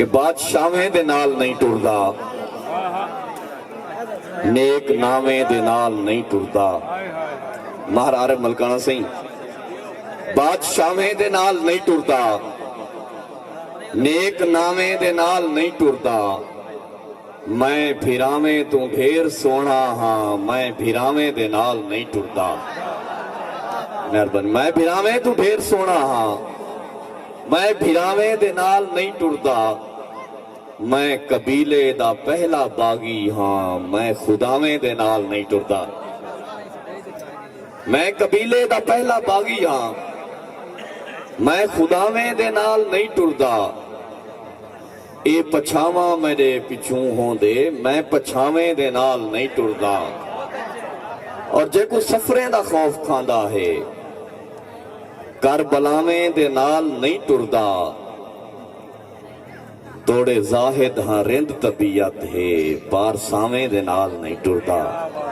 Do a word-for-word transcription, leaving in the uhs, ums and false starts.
کہ بادشاہیں دے نال نہیں ٹردا، نیک ناویں دے نال نہیں ٹردا۔ ماہر عارف ملکانہ سئیں، بادشاہیں دے نال نہیں ٹردا، نیک ناویں دے نال نہیں ٹردا۔ میں بھراویں توں ڈھیر سوہݨا ہاں، میں بھراویں دے نال نہیں ٹردا۔ مہربانی۔ میں بھراویں توں ڈھیر سوہݨا ہاں، میں بھراویں دے نال نہیں ٹردا۔ میں قبیلے دا پہلا باغی ہاں، میں خداویں دے نال نہیں ٹردا۔ میں قبیلے دا پہلا باغی ہاں، میں خداویں دے نال نہیں ٹردا۔ اے پچھاواں میݙے پچھوں ہوندے، میں پچھاویں دے نال نہیں ٹردا۔ اور جیکوں سفریں دا خوف کھاندا ہے، کربلاویں دے نال نہیں ٹردا۔ توڑے زاہد ہاں، رند طبیعت ہے، پارساویں دے نال نہیں ٹردا۔